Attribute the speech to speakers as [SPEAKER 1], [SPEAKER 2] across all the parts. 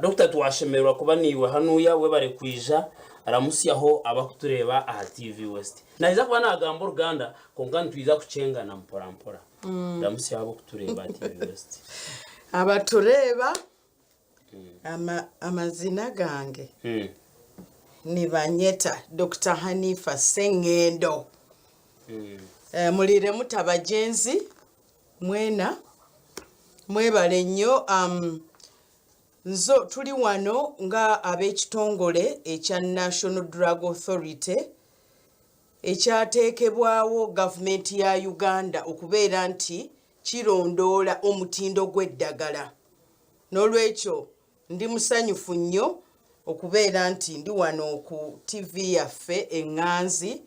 [SPEAKER 1] Doctor, twashemererwa kuba niiwe hanuya. Webare kwija. Ramusyaho abakutureeba aha TV West. Naija kuba nagamba Oruganda, konka nitwiza kucengana mpora mpora. Ramusyaho abakutureeba aha TV West.
[SPEAKER 2] Abatureeba, amazina gange nibanyeta Dr Hanifa Sengendo. Mulire muta bagenzi mwena? Mwebale nnyo. Nzo tuli wano nga ab'ekitongole ekya National Drug Authority, ekyateekebwawo gavumenti ya Uganda okubeera nti kirondoola omutindo gw'eddagala. N'olwekyo ndi musanyufu nnyo okubeera nti ndi wano ku TV yaffe eŋŋanzi.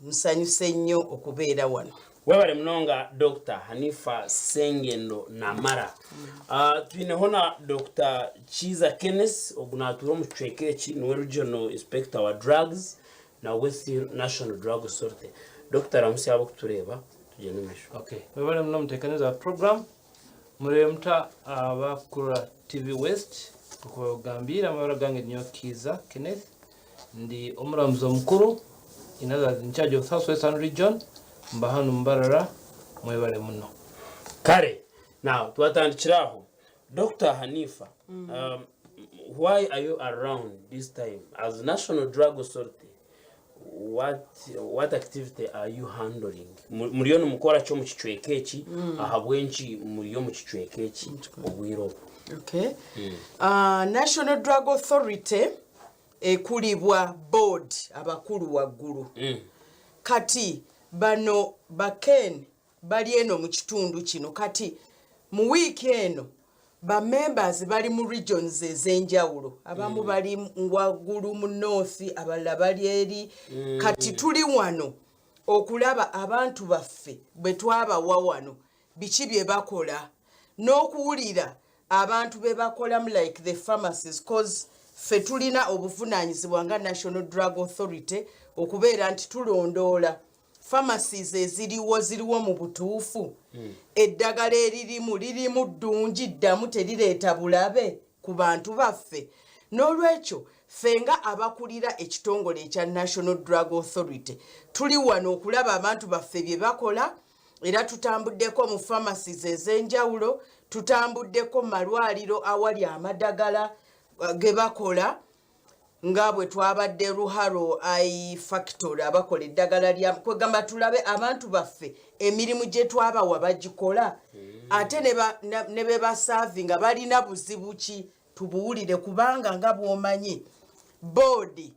[SPEAKER 2] Musanyuse nnyo okubeera wano.
[SPEAKER 1] Webale munonga, Dr Hanifa Sengendo. Namara twineho na Dr Kiza Kenneth. Ogu natuura omu kicweka eki, niwe regional inspector wa drugs na West National Drug Authority. Dr, ramusya abakutureeba, tugyende omu maisho.
[SPEAKER 3] Okay, webale muno muteekaniza wa program. Murebe muta abakura TV West? Okubagambira amabara gange niyo Kiza Kenneth, ndi omuramuzi omukuru, in others in charge of South Western Region, mba hanu Mbarara. Mwebale muno.
[SPEAKER 1] Kare, now twatandikira aho. Dr Hanifa, why are you around this time as National Drug Authority? What activity are you handling? Muriyo nimukora ki omu kicweka eki? Ahabw'enki muriyo omu kicweka eki obwire obu?
[SPEAKER 2] Okay. National Drug Authority ekulibwa board, abakulu waggulu. Kati bano baken bali eno mu kitundu kino. Kati mu wiiki eno bamembers bali mu regions ez'enjawulo. Abamu bali waggulu mu north, abalala bali eri. Kati tuli wano okulaba abantu baffe bwe twabawa wano biki bye bakola, n'okuwulira abantu be bakolamu, like the pharmacies, cause ffe tulina obuvunaanyizibwa nga National Drug Authority okubeera nti tulondoola pharmacies eziriwo, ziriwo mu butuufu, eddagala eririmu lirimu ddungi, ddamu terireeta bulabe ku bantu baffe. N'olwekyo ffe nga abakulira ekitongole ekya National Drug Authority tuli wano okulaba abantu baffe bye bakola. Era tutambuddeko mu pharmacies ez'enjawulo, tutambuddeko mu malwaliro awali amadagala ge bakola, nga bwe twabadde Ruharo Eye Factory abakola eddagala lya kwegamba, tulabe abantu baffe emirimu gye twabawa bagikola, ate ne be basaavi nga balina buzibu ki, tubuwulire. Kubanga nga bw'omanyi, board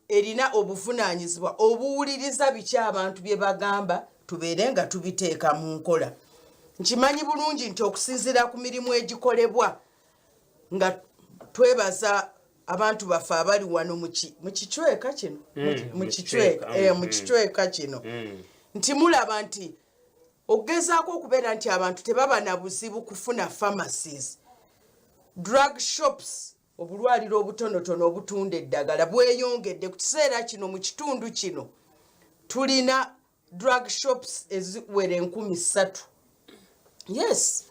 [SPEAKER 2] erina obuvunaanyizibwa obuwuliriza biki abantu bye bagamba, tubeere nga tubiteeka mu nkola. Nkimanyi bulungi nti okusinziira ku mirimu egikolebwa, nga twebaza abantu baffe abali wano mu kicweka kino, mu
[SPEAKER 1] mu
[SPEAKER 2] kicweka
[SPEAKER 1] kicweka,
[SPEAKER 2] mu kicweka kino, nti mulaba nti okugezaako okubeera nti abantu tebaba na buzibu kufuna pharmacies, drug shops, obulwaliro obutonotono obutunda eddagala bweyongedde. Ku kiseera kino mu kitundu kino tulina drug shops eziwera 3000, yes,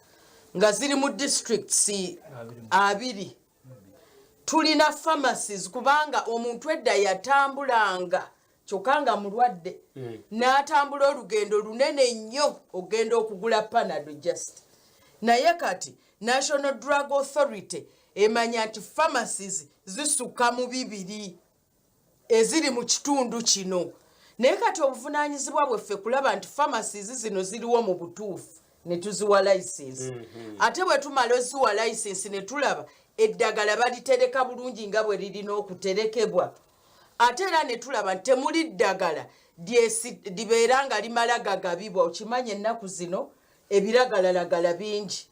[SPEAKER 2] nga ziri mu districts 20. Tulina pharmacies, kubanga omuntu edda yatambulanga, kyokka nga mulwadde, n'atambula olugendo lunene nnyo okugenda okugula Panado just. Naye kati National Drug Authority emanya nti pharmacies zisukka mu 200 eziri mu kitundu kino. Naye kati obuvunaanyizibwa bweffe kulaba nti pharmacies zino ziriwo mu butuufu, ne tuziwa license. Ate bwe tumala oziwa license, ne tulaba eddagala balitereka bulungi nga bwe lirina okuterekebwa. Ate era ne tulaba nti temuli ddagala libeera nga limala gagabibwa. Okimanyi ennaku zino ebiragalalagala bingi,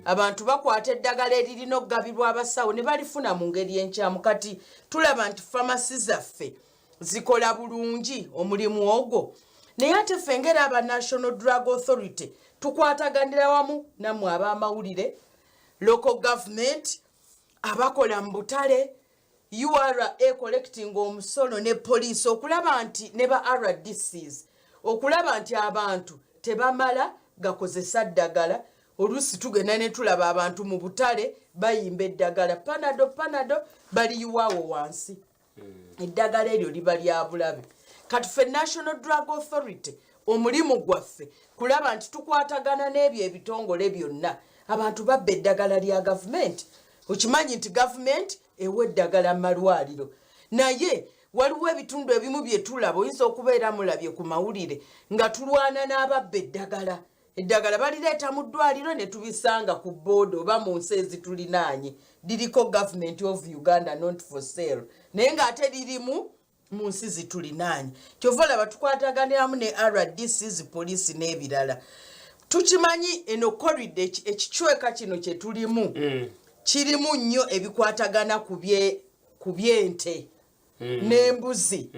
[SPEAKER 2] abantu bakwata eddagala eririna okugabibwa abasawo ne balifuna mu ngeri enkyamu. Kati tulaba nti famasi zaffe zikola bulungi omulimu ogwo. Naye ate ffe ngeri aba National Drug Authority tukwataganira wamu nammwe ab'amawulire, local government, abakola mu butale, URA collecting omusolo, ne poliisi, okulaba nti ne ba RDCs, okulaba nti abantu tebamala gakozesa ddagala. Oluusi tugenda ne tulaba abantu mu butale bayimba eddagala Panado, Panado baliyiwaawo wansi. Eddagala eryo liba lya bulabe. Kati ffe National Drug Authority omulimu gwaffe kulaba nti tukwatagana n'ebyo ebitongole byonna. Abantu babba eddagala lya gavumenti. Okimanyi nti gavumenti ewa eddagala mu malwaliro, naye waliwo ebitundu ebimu bye tulaba, oyinza okubeera mulabye ku mawulire nga tulwana n'ababba eddagala. Eddagala balireeta mu ddwaliro ne tubisanga ku booda oba mu nsi ezitulinaanye, liriko "Government of Uganda, not for sale", naye ng'ate lirimu mu nsi zitulinaanye. Kyova olaba tukwataganiramu ne RDCs, poliisi n'ebirala. Tukimanyi eno corridor, ekicweka kino kye tulimu kirimu nnyo ebikwatagana ku byente n'embuzi,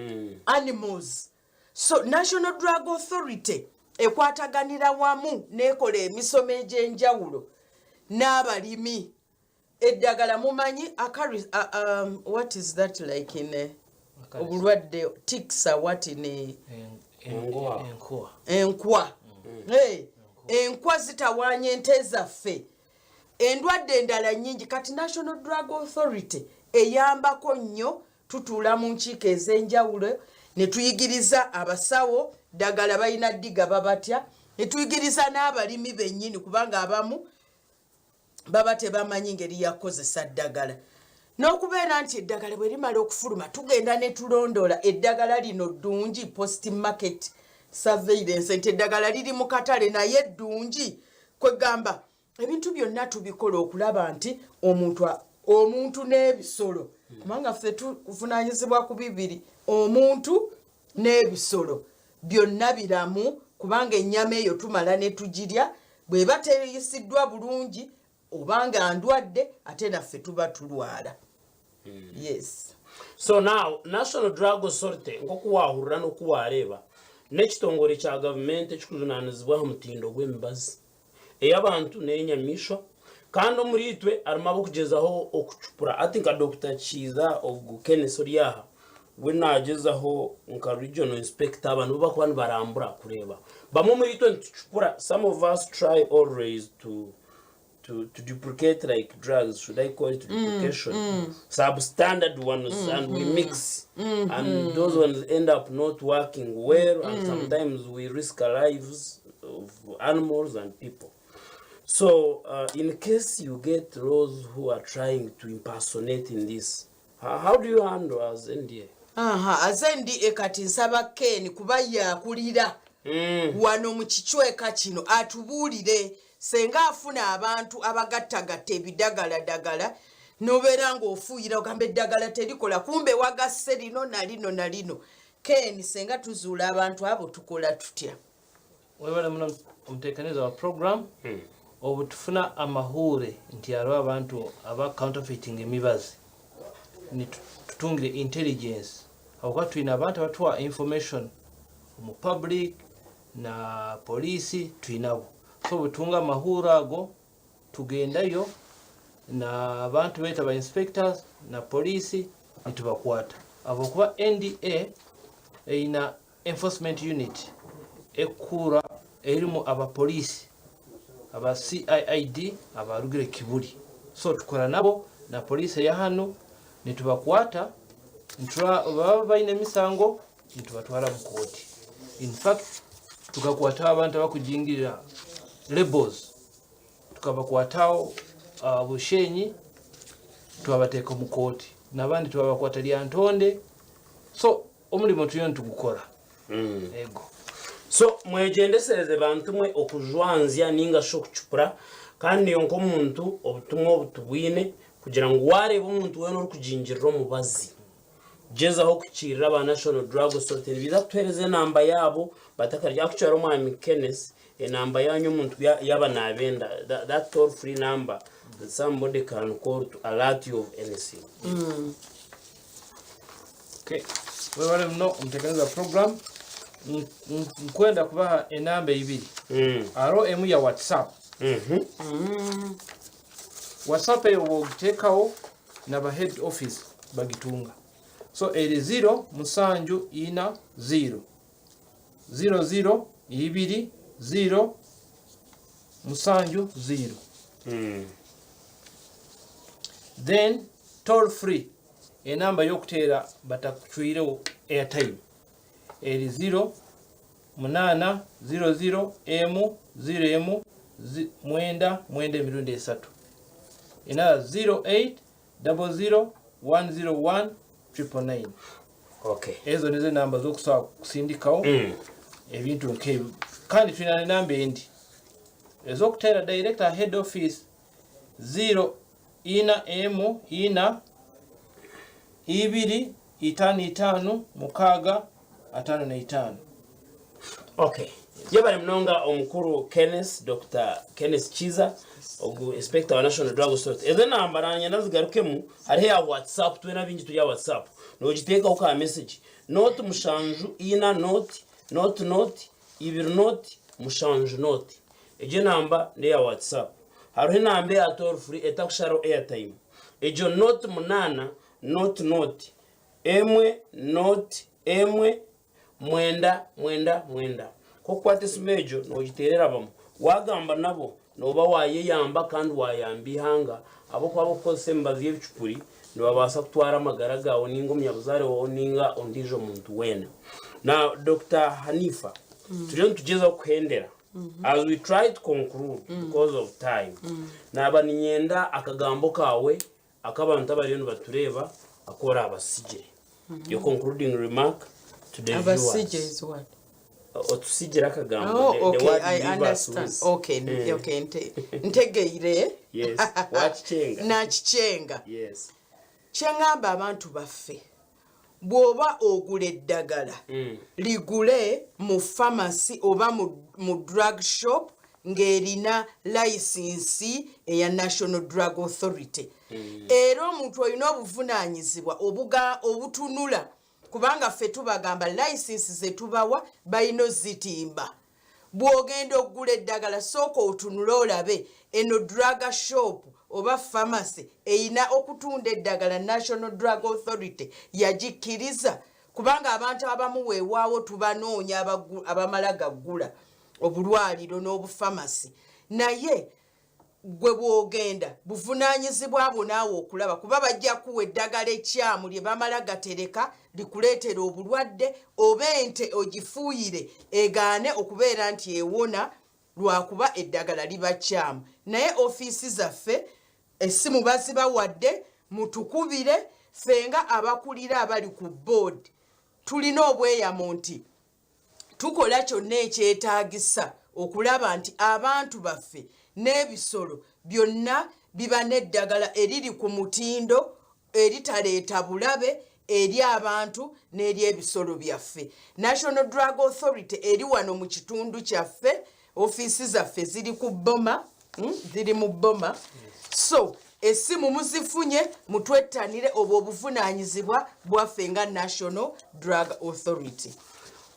[SPEAKER 2] animals. So National Drug Authority ekwataganira wamu n'ekola emisomo egy'enjawulo n'abalimi. Eddagala mumanyi what is that like in obulwadde, ticks are what in
[SPEAKER 1] Enkuwa.
[SPEAKER 3] Enkuwa.
[SPEAKER 2] Enkwa. Hey, enkwa zitawaanya ente zaffe, endwadde endala nnyingi. Kati National Drug Authority eyambako nnyo. Tutuula mu nkiiko ez'enjawulo ne tuyigiriza abasawo ddagala balina ddigaba batya, ne tuyigiriza n'abalimi bennyini, kubanga abamu baba tebamanyi ngeri yakukozesa ddagala. N'okubeera nti eddagala bwe limala okufuluma, tugenda ne tulondoola eddagala lino ddungi, post market surveillance, nti eddagala liri mu katale naye ddungi. Kwegamba ebintu byonna tubikola okulaba nti omuntu n'ebisolo, kubanga ffe tuvunanyizibwa ku bibiri, omuntu n'ebisolo byonna biramu, kubanga ennyama eyo tumala ne tugirya, bw'eba teyisiddwa bulungi obanga ndwadde, ate naffe tuba tulwala. Yes.
[SPEAKER 1] So now National Drug Authority, nk'oku wahurira n'oku wareeba, n'ekitongore kya gavumenti ekikujunanizibwa aha mutindo gw'emibazi ey'abantu n'enyamaishwa. Kandi omuri itwe harimu ab'okugyezaho okucupura. Ati nka Dr Kiiza ogu Kenneth ori aha, we nagezaho nka regional inspector, abantu bo bakuba nibarambura kureeba. Bamwe omuri itwe nitucupura. Some of us try always to duplicate like drugs, should I call it duplication, substandard ones, and we mix, and those ones end up not working well, and sometimes we risk our lives of animals and people. So in case you get those who are trying to impersonate in this, how do you handle as NDA?
[SPEAKER 2] Aha, aze ndi kati nsaba Ken kuba yakulira wano mu kicweka kino atubuulire senga afuna abantu abagattagatta ebidagaladagala, nobeera ng'ofuuyira ogamba eddagala terikola, kumbe wagasse lino na lino na lino. Ken, senga tuzuula abantu abo, tukola tutya?
[SPEAKER 3] Webale muno omuteekaniza wa program. Obu tufuna amahure nti hariho abantu aba counterfeiting emibazi, tutungire intelligence, habwokuba twine abantu abatuwa information omu public na poliisi twinabo. So butunga amahuri ago, tugendayo na abantu beta ba inspectors na poliisi, nitubakwata, habwokuba NDA eyina enforcement unit ekura erimu abapoliisi aba CIID abarugire Kibuli. So tukora nabo na poliisi eya hano, nitubakwata, baba balina emisango nitubatwara mu kooti. In fact, tukakwata abantu abakujingirira labels, tukabakwatawo Bushenyi, twabateeka mu kooti, nabandi twabakwata Lyantonde. So omulimu tuliyo nitugukora. Ego.
[SPEAKER 1] So mwegendesereze bantu mwe okujwanzya ninga shi okucupura. Kandi niyo nk'omuntu obutumwa obu tubwine kugira ngu wareeba omuntu weena orikugingirira omubazi, gezaho kukirira aba National Drug Authority, nibiza kutuhereza enamba yaabo batakarya kukyara. Omwami Kenneth, enamba yanyu omuntu yaba nabenda, that toll free number that somebody can call to alert you of anything.
[SPEAKER 3] Okay. Webale muno omuteekaniza wa program. Nkwenda kubaha enamba ibiri. Hariho emu ya WhatsApp. WhatsApp eyo bwogiteekawo naba head office bagitunga. So eri 0 7 4 0 0 0 2 0. 7 0. Then toll free enamba y'okuteera batakucwirewo airtime eri 0 8 0 0 m 0 m 9 9 emirundi esatu. Enala 08 00 101 999.
[SPEAKER 1] Okay.
[SPEAKER 3] Ezo nizo enamba z'okusobola kusindikawo ebintu nk'ebyo. Kandi tulina enamba endi ez'okuteera director head office 0 ina m ina 2 5 5 6 55.
[SPEAKER 1] Okay. Yebale munonga omukuru Kenneth, Dr. Kenneth Kiiza, ogu inspector wa National Drug Authority. Ezo namba nanye ndazigarukemu, hariho ya WhatsApp, twena bingi turi ya WhatsApp. Nogiteekaho ka message. 0 7 4 0 0 0 2 0 7 0. Egyo namba ni ya WhatsApp. Hariho enamba ya toll free etakusharaho airtime. Egyo 0 8 0 0 1 0 1 9 9 9. Kokukwata esimu egyo nogiteerera bamwe. Wagamba nabo noba wayeyamba kandi wayamba ihanga. Ahabw'okuba abarikukozesa emibazi y'ebicupuri nibabaasa kutwara amagara gawe ninga omunyabuzaare wawe ninga ondiijo muntu weena. Now, Dr. Hanifa, turiyo nitugyezaho kuhendera. As we try to conclude because of time, naba ninyenda akagambo kawe ak'abantu abariyo nibatureeba aku orabasigire. Your concluding remark to the
[SPEAKER 2] Abasigire
[SPEAKER 1] viewers.
[SPEAKER 2] is what?
[SPEAKER 1] Otusigire akagambo.
[SPEAKER 2] Oh,
[SPEAKER 1] The
[SPEAKER 2] okay,
[SPEAKER 1] word
[SPEAKER 2] I
[SPEAKER 1] you leave us
[SPEAKER 2] understand.
[SPEAKER 1] with.
[SPEAKER 2] Okay, okay, ntegeire.
[SPEAKER 1] Yes, wakichenga.
[SPEAKER 2] Nakichenga.
[SPEAKER 1] Yes.
[SPEAKER 2] Kyeŋŋamba abantu baffe, bw'oba ogula eddagala, ligule mu pharmacy oba mu drug shop ng'erina license eya National Drug Authority. Era omuntu olina obuvunaanyizibwa obutunula, kubanga ffe tubagamba license ze tubawa balina ozitimba. Bw'ogenda okugula eddagala, sooka otunule olabe eno drug shop oba pharmacy erina okutunda eddagala National Drug Authority yagikkiriza, kubanga abantu abamu weewaawo tubanoonya abamala gaggula obulwaliro n'obufamasi. Naye gwe bw'ogenda buvunaanyizibwa bwo naawe okulaba, kuba bajja kuwa eddagala ekyamu lye bamala gatereka likuleetera obulwadde, oba ente ogifuuyire egaane okubeera nti ewona lwakuba eddagala liba kyamu. Naye ofiisi zaffe essimu bazibawadde, mutukubire. Ffe nga abakulira abali ku board tulina obweyamo nti tukola kyonna ekyetaagisa okulaba nti abantu baffe n'ebisolo byonna biba n'eddagala eriri ku mutindo, eritaleeta bulabe eri abantu n'eri ebisolo byaffe. National Drug Authority eri wano mu kitundu kyaffe, ofiisi zaffe ziri ku Boma, ziri mu Boma. So essimu muzifunye, mutwettanire obwo obuvunaanyizibwa bwaffe nga National Drug Authority.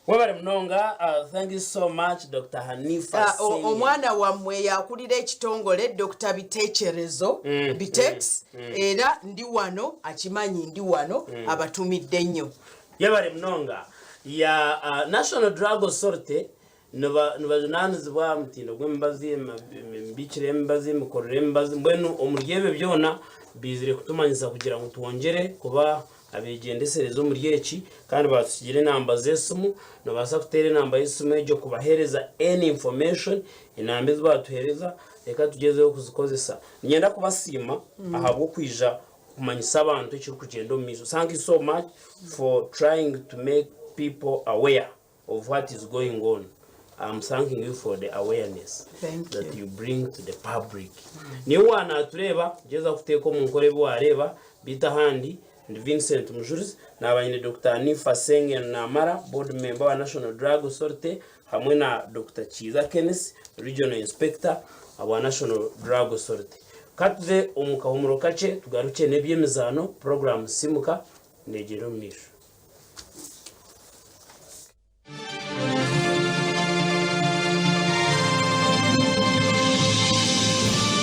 [SPEAKER 1] Webale munonga, thank you so much, Dr. Hanifa Singh.
[SPEAKER 2] Omwana wammwe yakulira ekitongole, Dr. Bitekerezo Bitex, era ndi wano, akimanyi ndi wano, abatumidde nnyo.
[SPEAKER 1] Yebale munonga. Ya National Drug Authority nibajunanizibwa mutindo gw'emibazi, emibikire y'emibazi, emikorere y'emibazi, mbwenu omuri ebyo byona bizire kutumanyisa kugira ngu twongere kuba abegendesereza omuri eki, kandi batusigire enamba z'esimu. Nobaasa kuteera enamba y'esimu egyo kubaheereza any information. Enamba ezi batuheereza reka tugyezeho kuzikozesa. Niinyenda kubasiima ahabw'okwija kumanyisa abantu ekirikugyenda omu maisho. Thank you so much for trying to make people aware of what is going on. I'm thanking you for the awareness
[SPEAKER 2] Thank
[SPEAKER 1] that
[SPEAKER 2] you.
[SPEAKER 1] you bring to the public. Niwe wanatureba, gyeza kuteeka omu nkora ebi wareeba. Biita ahandi ndi Vincent Mujurizi, nabanyine Dr. Hanifa Sengendo Namara, board member wa National Drug Authority, hamwe na Dr. Kiiza Kenneth, regional inspector wa National Drug Authority. Katuze omu kahumuro kakye, tugarukye n'ebyemizaano. Program Simuka negyera omu maisho.